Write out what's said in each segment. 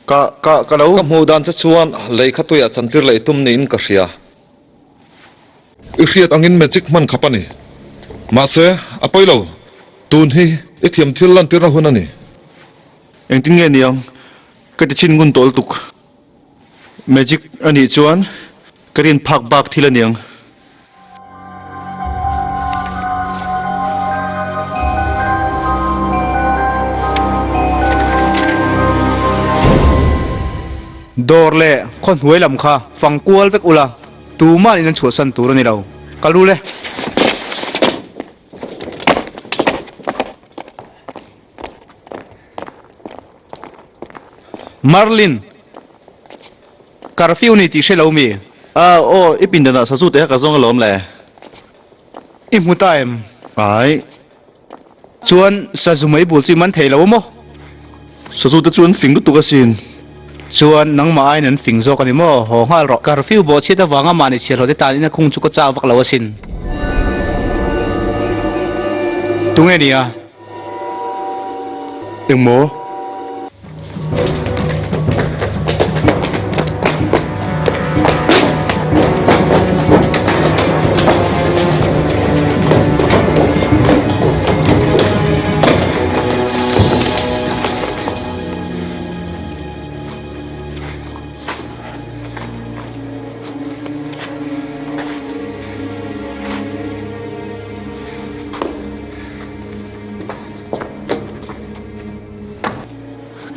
Ka, ka, ka lo. Ka hmuh dan che chuan lei kha tuiah chantir leh i tum niin ka hria. I hriat angin magic hman khap a ni. Mahse, a pawi lo. Tun hi i thiam thil lantirna hun a ni. Engtin nge niang? Ka ti chhin ngun tawh lutuk. Magic a nih chuan ka rin phak bak thil a niang. Dawr leh khaw hnuai lam kha fang kual vek ula, tuman in an chhuahsan tur a ni lo. Ka lu le. Merlin, Curfew ni tih hre lo mi? A, aw, i pindanah sazu te kha ka zawng alawm le. I hmu ta em? Ai. Chuan sazu mai bul chu i man thei lo maw? Sazu te chu an fing lutuk asin. Chuan nangmah aiin an fing zawk a ni maw? Haw nghal rawh. Curfew bawhchhiat avanga mahni chhiarhlawh te tan in a khung chu ka chak vak lo asin. Tunge nia? Engmaw?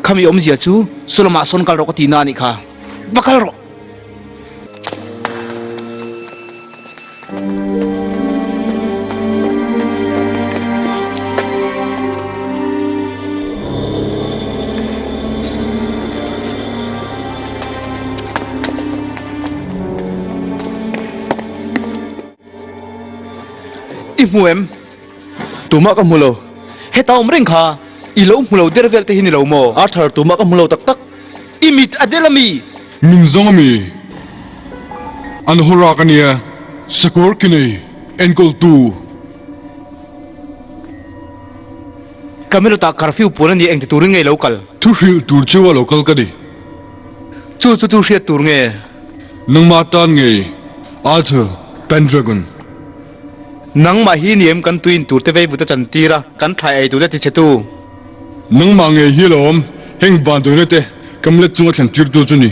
Khami awmzia chu Solomah sawn kal rawh ka tihna a nih kha. Va kal rawh! I hmu em? Tumah ka hmu lo. Heta awm reng kha i lo hmu lo der vel te hi ni lo maw? Arthur, tumah ka hmu lo tak tak. I mit a del a mi? Min zawng a mi? An hawrak a nia, sakawr ki nei enkawltu. Camelot ah curfew puan a ni engti turin nge i lo kal? Thu hrilh tur chu a lo kal ka ni. Chu chu tu hriat tur nge? Nangmah tan ngei Arthur Pendragon. Nangmah hi ni em kan tui in tur te vei vut a chan tir a, kan thlai ei tur te ti chhe tu. Nangmah ngei hi alawm heng vanduaina te Camelot chunga thlen tir tu chu ni.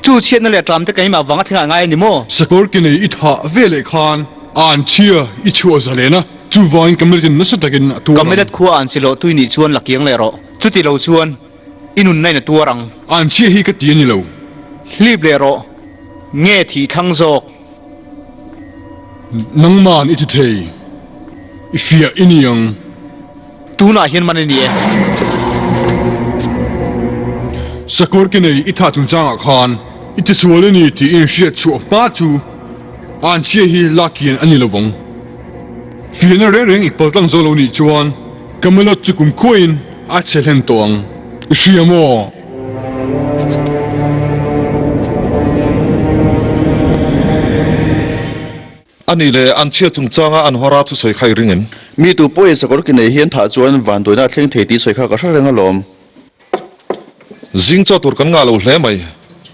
Chu chhiatna leh tram te keimah vang a thleng ah ngai a ni maw? Sakawr ke nei i thah ve leh khan a an chhia i chhuah zalen a, chuvangin Camelot in nasa takin a tuar ang. Camelot khua an chi loh tui nih chuan la kiang leh rawh. Chuti lo chuan i nunna in a tuar ang. An chhia hi ka ti a ni lo. Hlip leh rawh. Nge thih thlang zawk? Nangman i ti thei. I fiah i ni ang. Tunah hian man i ni e. Sakawr ke nei i thah chungchangah khan i tisual a ni tih i inhriat chhuah hma chu an chhia hi lak kian a ni lovang. Fiahna reng reng i paltlang zo lo nih chuan Camelot chu kumkhuain a chhe hlen tawh ang. I hria maw? A nih leh an chhia chungchanga an hawra thusawi kha i ring em? Mi tu pawhin sakawr ki nei hi an thah chuan vanduaina a thleng thei tih sawi kha ka hre reng alawm. Zing chaw tur kan ngah lo hle mai.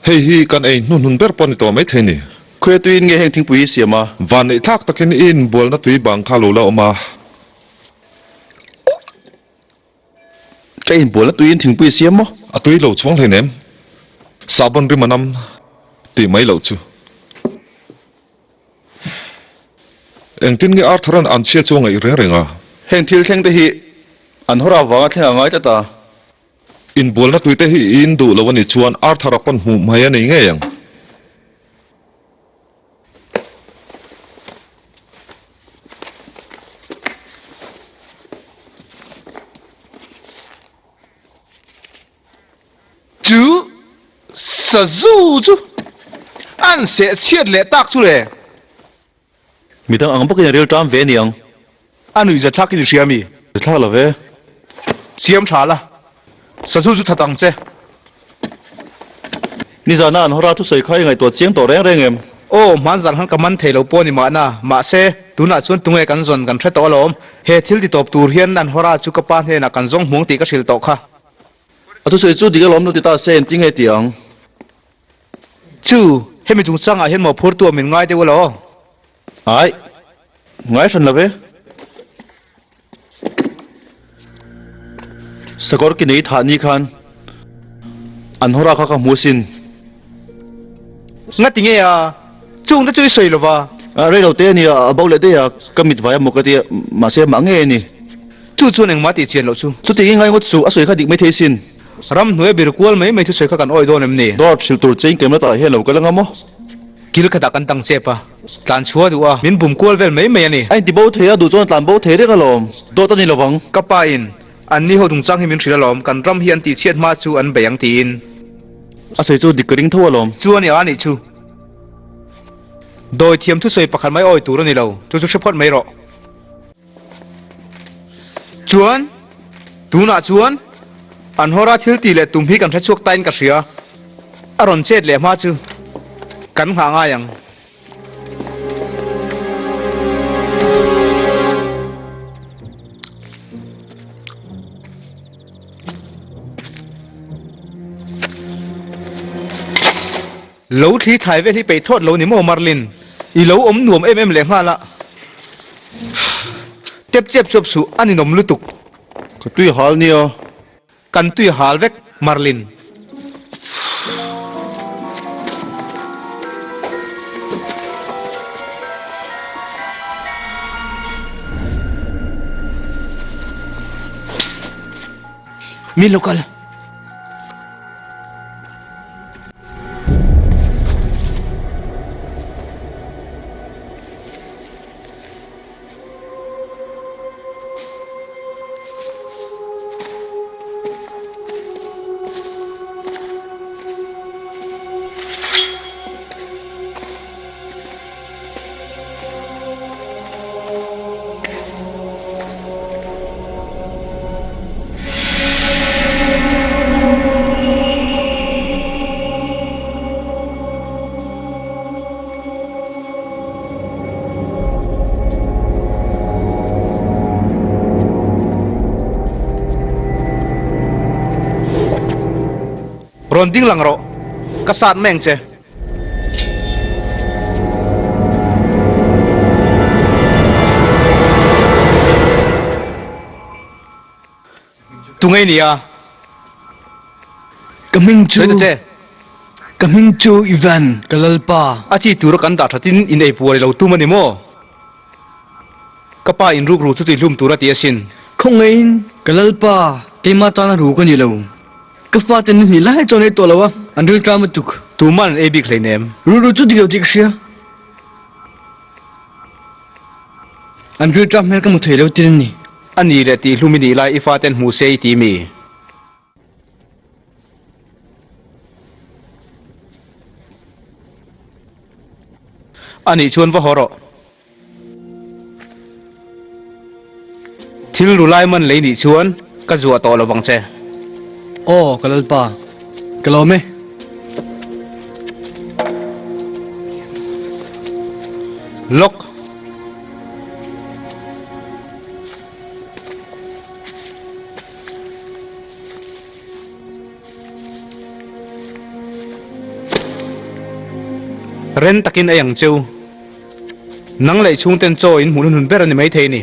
Hei hi kan ei hnuhnun ber pawh a ni tawh maithei ni. Khawi tuiin nge heng thingpui hi siam a? Vanneih thlak takin i inbualna tui bang kha lo la awm a. Ka inbualna tuiin thingpui a siam maw? A tui lo chuang hleinem. Sahbawn rim a nam tih mai loh chu. Engtin nge Arthur-a'n an chhia chu a ngaih reng reng a? Heng thil thleng te hi an hawr avanga thleng a ngai tlat a. Inbualna tuite hi i in duh lo a nih chuan Arthur-a pawn hmuh mai a nei ngei ang. Chu sazu chu an seh chhiat leh tak chu le. Midang ang bawkin a ril ṭam ve aniang. A nuih za thlakin i hria mi? Za thlak lo ve. Siam ṭha la, sazu chu that ang che. Nizana an hawra thusawi kha i ngaihtuah chiang tawh reng reng em? Aw, hmanzan khan ka man thei lo pawh a ni mahna. Mahse, tunah chuan tunge kan zawn kan hre tawh alawm. He thil ti tawp tur hian an hawra chu ka pa hnenah kan zawng hmuang tih ka hrilh tawh kha. A thusawi chu dik alawm lo ti ta se engtin nge ti ang? Chu, hemi chungchangah hian mawhphurtu a min ngai deuh alaw? Aih, ngai hran lo ve. Sakawr ki nei thah ni khan an hawra kha ka hmu asin. Ngati nge a? Chung te chu i sawi lova. Rei lo te a ni a, a bo leh daih a, ka mit vai a maw ka ti a, mahse amah ngei a ni. Chu chuan engmah tih chian loh chu. Chutiang i ngai ngawt suh, a sawi kha dik mai thei sin. Ramhnuai bir kual mai mai thusawi kha kan awih dawn em ni? Dawt hrilh tur che in keimah tah hian lo kal anga maw? Kil khatah kan tang chep a, tlan chhuah duh a, min bum kual vel mai mai a ni. A inti bo thei a, duh chuan a tlan bo thei reng alawm. Dawt a ni lovang. Ka pa in, an ni ho chungchang hi min hrilh alawm, kan ram hi an tihchhiat hma chu an bei ang tiin. A sawi chu dik ka ring tho alawm. Chu a ni a nih chu. Dawi thiam thusawi pakhat mai awi tur a ni lo, chu chu hre phawt mai rawh. Chuan, tunah chuan an hawra thil tih leh tum hi kan hre chhuak tain ka hria. A rawn chet leh hma chu kan nghah ngai ang. Lo thli thlai vel hi peih thawt lo ni maw Marlin? I lo awm nuam em em leh nghal a. Tep chep chuap suh a ninawm lutuk. Ka tui hal nia. Kan tui hal vek Marlin. Psst! Min lo kal. Rawn ding lang rawh, ka sat mai ang che. Tunge ni a? Ka hming chu Sawi ta che. Ka hming chu Ivan, ka lalpa. A chi tura kan dah thatin in ei puar i lo tum a ni maw? Ka pa in rukru chu tihhlum tur a ti asin. Khawngaihin, ka lalpa, keimah tana ru ka ni lo. Ka fate ni hnih lai chuan ei tawh lo a, an ril tlam lutuk. Tuman an ei bik hleinem. Rukru chu dik lo tih ka hria. An ril tlam hmel ka hmu thei lo tin a ni. A ni leh tih hlum i nih lai i faten hmu se i ti mi? A nih chuan va haw rawh. Thil ru lai man lei nih chuan ka zuah tawh lo vang che. Aw, ka Lalpa, ka lawm e. Lawk. Ren takin ei ang cheu. Nang leh chhungten chaw in hmuh hnuhnun ber a ni maithei ni.